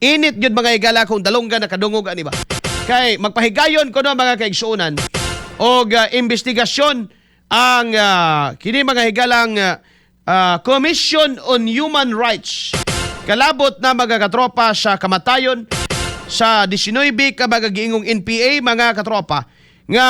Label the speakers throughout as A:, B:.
A: Init gyud, mga higala, kung dalunggan nakadungog ani ba. Kay magpahigayon ko no, mga kaigsuonan, og investigasyon ang kini, mga higalang, Commission on Human Rights kalabot na, mga katropa, sa kamatayon sa 19 ka mga giingong NPA, mga katropa, nga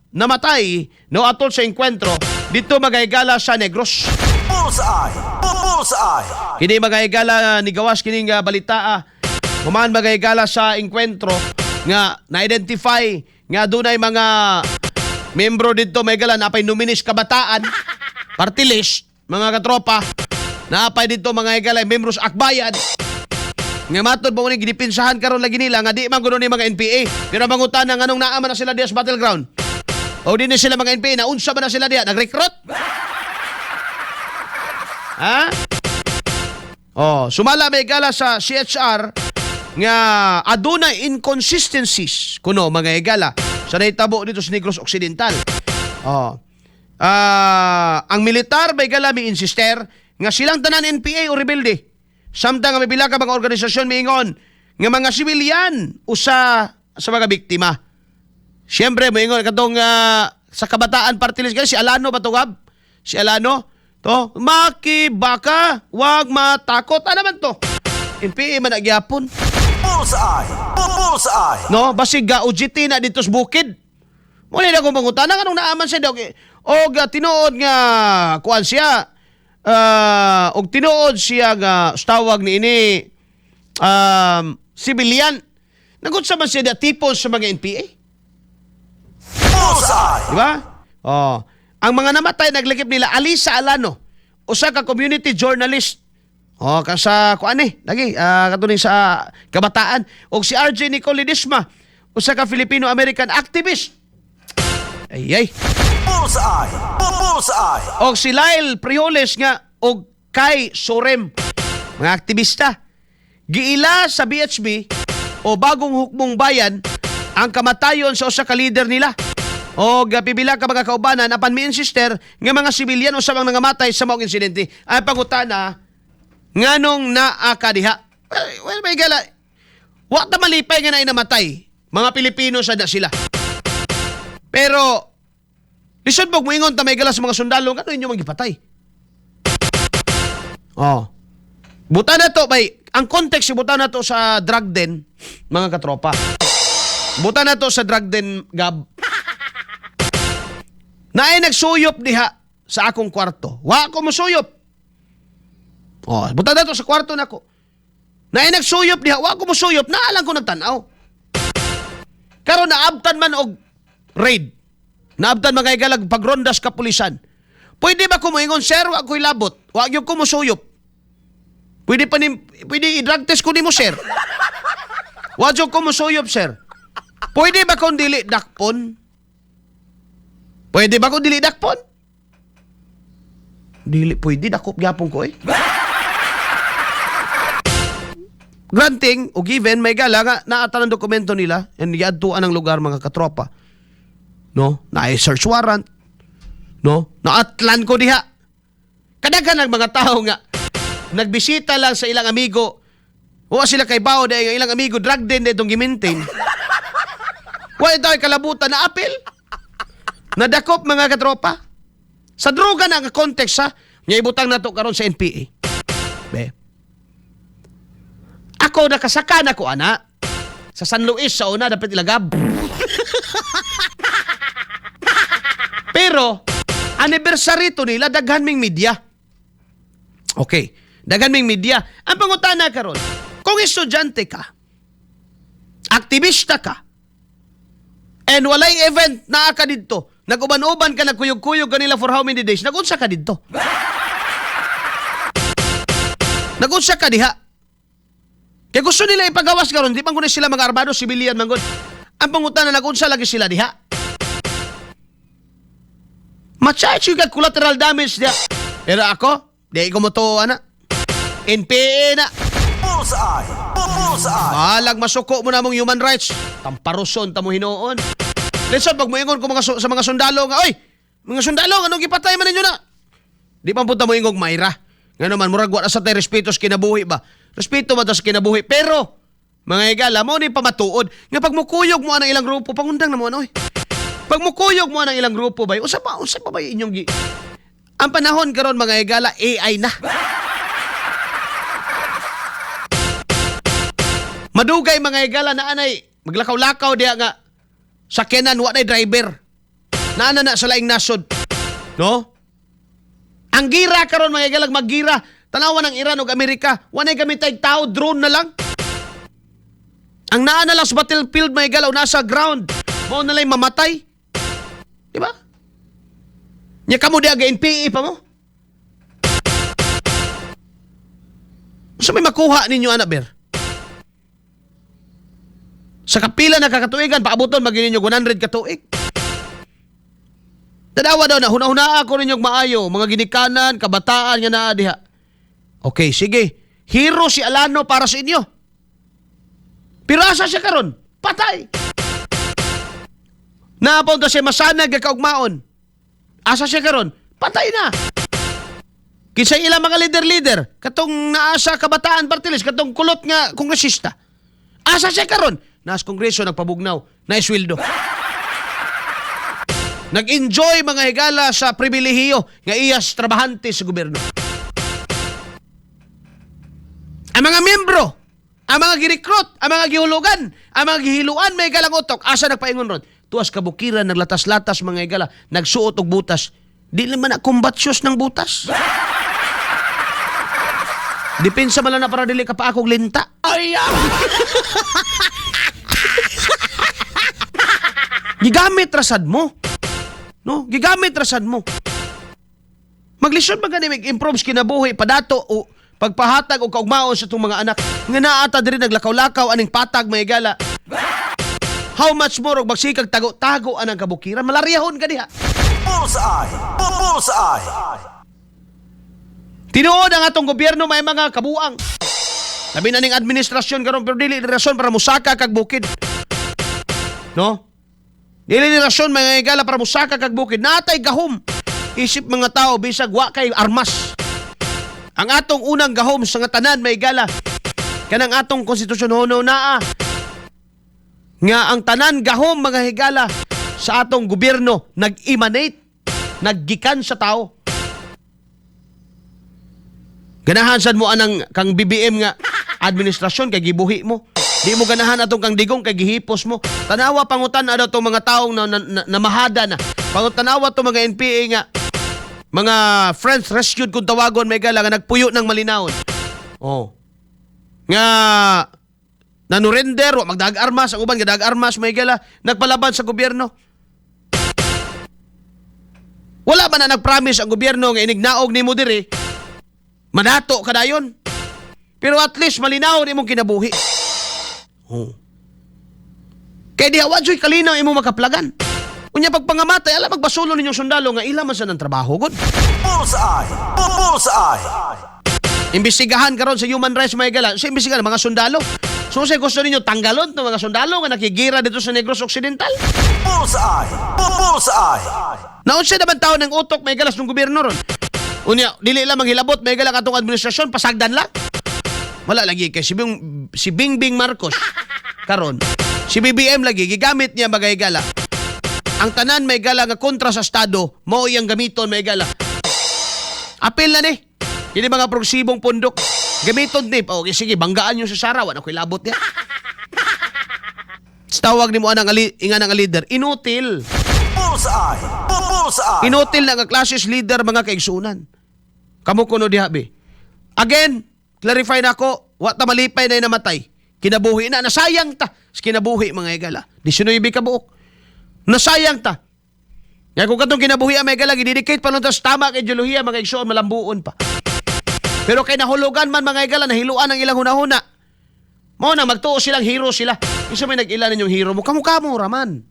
A: namatay no atol sa engkwentro dito, mga higala, sa Negros.
B: Bullseye! Bullseye!
A: Kini, mga higala, nigawas kining balita human, mga higala, sa engkwentro nga na-identify nga dunay mga membro didto, mga higala, napay nominees Kabataan Party List, mga katropa, napay didto, mga higala, membros Akbayan nga matod ba ni gidipinsahan karon lagi nila nga di man kuno ni mga NPA. Pero ang pangutana, nganong naa man na sila diha sa battleground o di ni sila mga NPA? Naunsa ba na sila diha, nag-recruit, ha? Oh, sumala, may gala, sa CHR nga adunay inconsistencies kuno, mga higala, sa nahitabo dito sa Negros Occidental. Oh. Ang militar, may gala, mi insister nga silang tanan NPA o rebelde. Samtang ang pipila ka mga organisasyon miingon nga mga sibilyan usa sa mga biktima. Siyempre, moingon katong sa Kabataan Party List si Alano ba to, Gab? Si Alano? To, makibaka, wag matakot. Ano man to? NPA man nagyapon.
B: Bullseye! Bullseye!
A: No, basig ga OJT na dito sa bukid. Muna na akong pangutana, anong naaman siya daw og tinuod nga kuan siya, og tinuod siya nga tawag ni ini civilian. Nagunsa man siya da tipon sa mga NPA?
B: Bullseye!
A: Di ba? Oh. Ang mga namatay naglikip nila Alisa Alano, usa ka community journalist. Oh, ka sa kuan eh, lagi katuning sa Kabataan, og si RJ Nicole Ledesma, usa ka Filipino-American activist. Ay ay.
B: Bullseye! Bullseye!
A: Og si Lyle Prioles nga og kay Sorem, mga aktivista. Giila sa BHB o Bagong Hukbong Bayan ang kamatayon sa usa ka leader nila. O pipila ka mga kaubanan, apan mi-insister nga mga sibilyan usab ang nangamatay sa maong insidente. Ay pangutana, nganong naa ka diha? Well, may gala. Wa ta malipay nga naay namatay. Mga Pilipino sa na sila. Pero lisod mo muingon ta, may gala, sa mga sundalo, ngano inyo magipatay? Oh. Buta na to bay, ang context buta na to sa drug den, mga katropa. Buta na to sa drug den, Gab. Naay nagsuyop diha sa akong kwarto. Wa ko musuyop. Oh, buta na to sa kwarto nako. Naay nagsuyop diha, wa ko musuyop, naa lang ko nagtan-aw. Karon naabtan man og raid. Naabtan, mga higalag, pagrondas kapulisan. Pwede ba ko moingon, "Sir, wa ko'y labot. Wa gyud ko musuyop. Pwede pa ni, pwede i-drug test ko nimo, sir. Wa jud ko musuyop, sir." Pwede ba kung dili dakpon? Pwede ba kung dili dakpon? Dili pwede, dakop gyapon ko eh. Granting o given, may gala, nga naata ng dokumento nila and giadtuan ang lugar, mga katropa. No? Na search warrant. No? Naatlan ko diha. Kadaghan ng mga tao nga nagbisita lang sa ilang amigo. Wa sila kay bao dahil ang ilang amigo drug den itong gimaintain. Wa ito ay kalabutan na apil. Nadakop, mga katropa. Sa droga na ang context ha. Nya ibutang nato karon sa NPA. Be. Ako nakasaka na ko ana. Sa San Luis sa una dapat ilagab. Pero anniversary to nila, daghan ming media. Okay. Daghan ming media. Ang pangutana karon, kung estudyante ka, aktivista ka, and walay event naa ka didto, nag-uban-uban ka, nagkuyog-kuyog ka nila for how many days, nagunsa ka didto? Nagunsa ka diha? Kaya gusto nila ipagawas karon, di man kuno sila mga armado, civilian man gud. Ang pangutana, nagunsa lagi sila diha? Ma-charge yung collateral damage diha. Pero ako, di ko mo to, ana. NPA na.
B: Bullseye! Bullseye!
A: Bahalag masuko mo na mong human rights. Tamparuson ta mo hinuon. Lisod pag moingon ko sa mga sundalo nga, "Oy, mga sundalo, anong gipatay man ninyo na?" Di pa punta mo ingog mayra. Nga naman, murag wa na sa tay respeto sa kinabuhi ba? Respeto ba ta sa kinabuhi? Pero, Mga higala, mao ni pamatuod nga pag mukuyog mo ang ilang grupo, pangundang na mo ano eh. Pag mukuyog mo ang ilang grupo bay, usa pa ba inyong gi Ang panahon karon, mga higala, AI na. Madugay, mga higala, na anay maglakaw-lakaw diha nga sakyanan wa nay driver. Naana na sa laing nasod. No? Ang gira karon, mga higala, maggira. Tanawa ng Iran ug Amerika, wa nay gamitay tao, drone na lang. Ang naa na lang sa battlefield, mga higala, o nasa ground, mao na lang mamatay. Di ba? Nya kamo diha ga NPA pa mo. Sa may makuha ninyo ana ber? Sa kapila na kakatuigan, paabuton magin ninyo 100 katuig. Tanawa daw na, huna-huna ako ninyong maayo, mga ginikanan, kabataan nga naa diha. Okay, sige. Hero si Alano para sa inyo. Pero asa siya karon? Patay! Naapaw siya masanag nga kaugmaon. Asa siya karon? Patay na! Kinsa ilang mga leader-leader, katong naa sa Kabataan Party List, katong kulot nga kongresista. Asa siya karon? Naas kongreso nagpabugnaw, naisweldo. Nag-enjoy, mga higala, sa pribilehiyo nga iyas trabahante sa gobyerno. Ang mga miyembro, ang mga girekrut, ang mga gihulugan, ang mga gihiluan may galang utok, asa nagpaingon ron? Tuas kabukiran, naglatas-latas, mga higala, nagsuot og butas. Di naman na combat shoes ng butas. Depensa man lang na para dili ka pa akong linta. Ay! Gigamit rasad mo. No? Gigamit rasad mo. Maglisod ba gani mag-improve sa kinabuhi padato o pagpahatag og kaugmaon sa itong mga anak nga naata diri naglakaw-lakaw aning patag, mga higala. How much more og magsikag tago-tago anang kabukiran, malaryahon ka diha.
B: Bullseye! Bullseye!
A: Tinuod ang atong gobyerno may mga kabuang. Labi na ning administrasyon karon, pero dili ni rason para musaka kag bukid. No? Dili ni rason, mga higala, para musaka kag bukid. Natay gahom. Isip mga tao bisag wa kay armas. Ang atong unang gahom sa nga tanan, may higala, kanang atong konstitusyon hono naa nga ang tanan gahom, mga higala, sa atong gobyerno nag-emanate, naggikan sa tao. Ganahan sad mo anang kang BBM nga administrasyon kay gibuhi mo. Di mo ganahan atong kang Digong kay gihipos mo. Tanawa, pangutan na daw tong mga taong na mahada na. Pangutanawa tong mga NPA nga mga friends rescued kung tawagon, may gala, nga nagpuyo ng malinawon. Oh. Nga nanurender, wa magdag armas, ang uban gadag armas, may gala, nagpalaban sa gobyerno. Wala ba na nagpromise ang gobyerno nga inignaog nimo diri, manato ka dayon? Pero at least malinaw imong kinabuhi. Oh. Kay diha wa joy kalinaw imong makaplagan. Unya pagpangamatay, ala magbasulo ninyong sundalo nga ila man sa ng trabaho gud.
B: Bullseye! Bullseye!
A: Imbestigahan karon sa human rights, mga gala. Sa imbestigahan mga sundalo. So sa gusto ninyo tanggalon to mga sundalo nga nakigira dito sa Negros Occidental.
B: Bullseye! Bullseye!
A: Naunsa naman tao ng utok, may galas ng gobyerno ron? Unya, dili lang manghilabot, may gala, katong administrasyon, pasagdan lang. Wala lagi kay si Bingbing Marcos karon. Si BBM lagi gigamit niya, mga higala. Ang tanan may gala nga kontra sa estado, mao iyang gamiton, may gala. Apil na ni. Kini mga progresibong pundok. Gamiton ni. Okay, sige, banggaan nyo sa Sara. Wala ko'y labot niya. Sa tawag ni mo anang ali, inga nga leader, inutil.
B: Bullseye! Bullseye!
A: Inutil na nga clashes leader, mga kaigsunan. Kamo kuno diha be. Again, clarify na ako, wa ta malipay na namatay. Kinabuhi na, nasayang ta sa kinabuhi, mga higala. 19 ka buok. Nasayang ta. Nga kung katong kinabuhi ang mga higala, gidedicate pa nun ta sa tama kay ideolohiya, mga igsuon, malambuon pa. Pero kay nahulugan man, mga higala, nahiluan ang ilang hunahuna. Mao na magtuo silang hero sila. Isa may nag-ila ninyong hero mo, kamukha mo raman.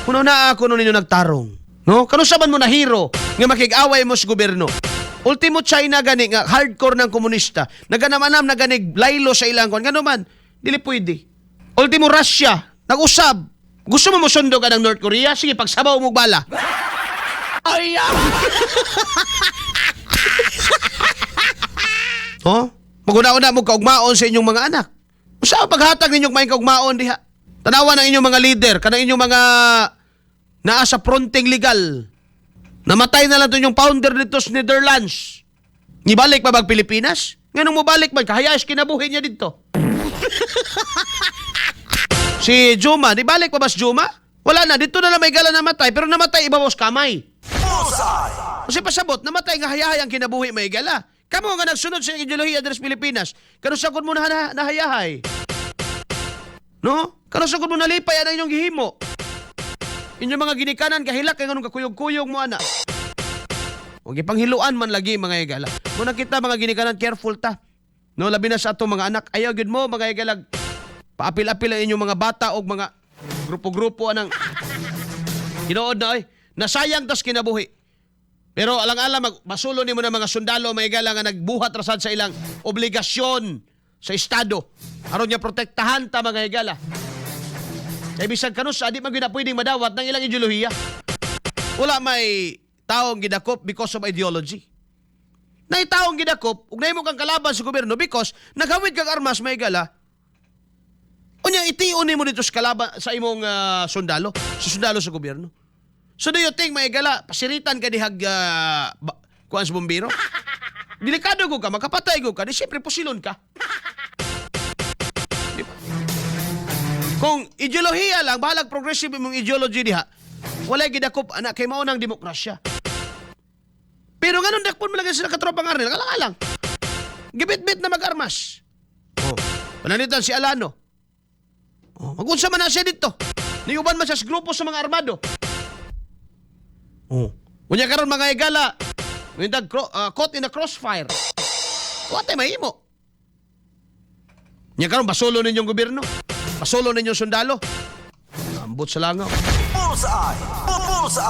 A: Kuno na ako ninyo nagtarong. No? Kano sa man mo na hero nga makig-away mo sa gobyerno? Ultimo China gani nga hardcore ng komunista. Naganamanam na ganig laylo sa ilang kon. Ngano man, dili pwede. Ultimo Russia, nag-usab. Gusto mo mosundo ka ng North Korea? Sige, pagsabaw mo bala. Ay! Oh? Maguna-una mo kaugmaon sa inyong mga anak. Usa ang paghatag ninyong maayong kaugmaon diha? Tanawa ng inyong mga leader, kanang inyong mga naa sa fronting legal. Namatay na lang to inyong founder dito sa Netherlands. Nibalik pa bag Pilipinas? Nganong mobalik man, kahayas kinabuhi niya dito. Si Juma, nibalik pa ba si Juma? Wala na, dito na lang may gala namatay, pero namatay ibabaw sa kamay.
B: Bullseye!
A: Kasi pasabot, namatay nga hayahay ang kinabuhi may gala. Kamo nga nagsunod sa ideolohiya diri sa Pilipinas, kanus-a gud mo na nahayahay? No? Kanus-a gud mo nalipay ang inyong gihimo? Inyong mga ginikanan kahilak kay nganong kakuyog-kuyog mo ana. Huwag ipanghiluan man lagi, mga higala. Muna kita mga ginikanan, careful ta. No, labi na sa atong mga anak. Ayaw gyud mo, mga higalag. Paapil-apil ang inyong mga bata og mga grupo-grupo anang Ginood na oy. Nasayang tas kinabuhi. Pero alang-alang mag masulo nimo na mga sundalo, mga higala, nga nagbuhat rasad sa ilang obligasyon sa estado aron niya protektahan ta, mga higala. Kay bisan kanus-a di man gyud na pwedeng madawat ng ilang ideolohiya. Wala may taong gidakop because of ideology. Nay taong gidakop ug nahimo kang kalaban sa gobyerno because naghawid kang armas, may higala. Unya tion nimo dito sa kalaban sa imong sundalo, sa sundalo sa gobyerno. So do you think, may gala, pasiritan ka dihag kuan sa bumbero? Delikado ko ka, makapatay ko ka, di siyempre pusilon ka. Di ba? Kung ideolohiya lang, bahalag progressive imong ideology diha, walay gidakop ana kay mao nang demokrasya. Pero nganong dakpon mo lang sila katropang Arnel, alang-alang. Gibit-bit na mag-armas. Oh. Pananglitan si Alano. Oh, magunsa man na siya dito. Niuban man siya sa grupo sa mga armado. Oh. Unya karon, mga higala, windag caught in a crossfire. Wa tay mahimo. Nya karon basulo ninyong gobyerno. Basulo ninyong sundalo. Ambot sa langaw.
B: Bullseye! Bullseye!